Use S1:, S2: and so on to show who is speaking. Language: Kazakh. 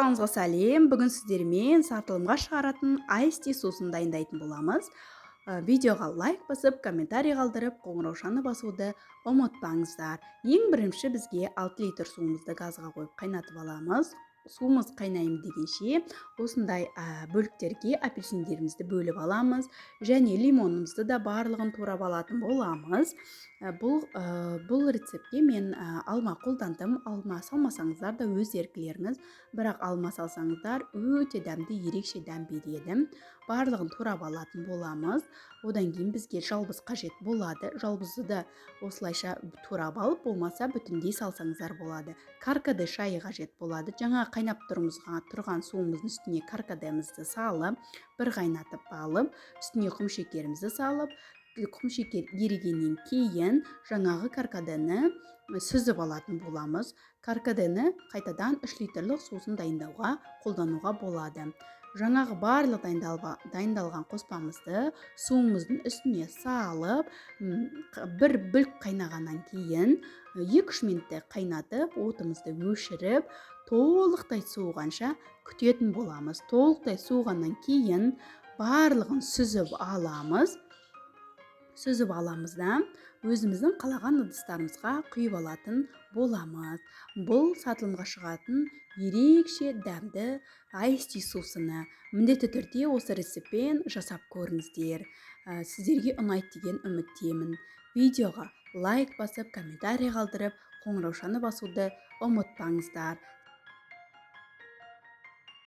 S1: Барлықтарыңызға сәлем! Бүгін сіздермен сатылымға шығаратын Ice Tea сусын дайындайтын боламыз. Видеоға лайк басып, комментарий қалдырып, қоңыраушаны басуды ұмытпаңыздар. Ең бірінші бізге 6 литр суымызды газға қойып қайнатып аламыз. Суымыз қайнайын дегенше, осындай бөліктерге апельсиндерімізді бөліп аламыз және лимонымызды да барлығын турап алатын боламыз. Бұл рецептке мен алма қолдандым. Алма салмасаңыздар да өз еркілеріңіз, бірақ алма салсаңыздар, өте дәмді, ерекше дәм береді. Барлығын турап алатын боламыз. Одан кейін бізге жалбыз қажет болады. Жалбызды да осылайша турап алып, болмаса бүтіндей салсаңыздар болады. Каркаде шайы қажет болады. Жаңа қайнап тұрмызға тұрған суымыздың үстіне каркадемізді салып, бір қайнатып алып, үстіне құмшекерімізді салып, құмшекер ерігеннен кейін жаңағы каркадені сүзіп алатын боламыз. Каркадені қайтадан 3 литрлік сусын дайындауға қолдануға болады. Жаңағы барлық дайындалған қоспамызды суымыздың үстіне салып, бір бүлк қайнағаннан кейін 2-3 минуттай қайнатып, отымызды өшіріп, толықтай суығанша күтетін боламыз. Толықтай суығаннан кейін барлығын сүзіп аламыз. Сүзіп аламыз да, өзіміздің қалаған ыдыстарымызға құйып алатын боламыз. Бұл сатылымға шығатын ерекше дәмді Ice Tea сусыны міндетті түрде осы рецептпен жасап көріңіздер. Сіздерге ұнайды деген үміттемін. Видеоға лайк басып, комментарий қалдырып, қоңыраушаны басуды ұмытпаңыздар.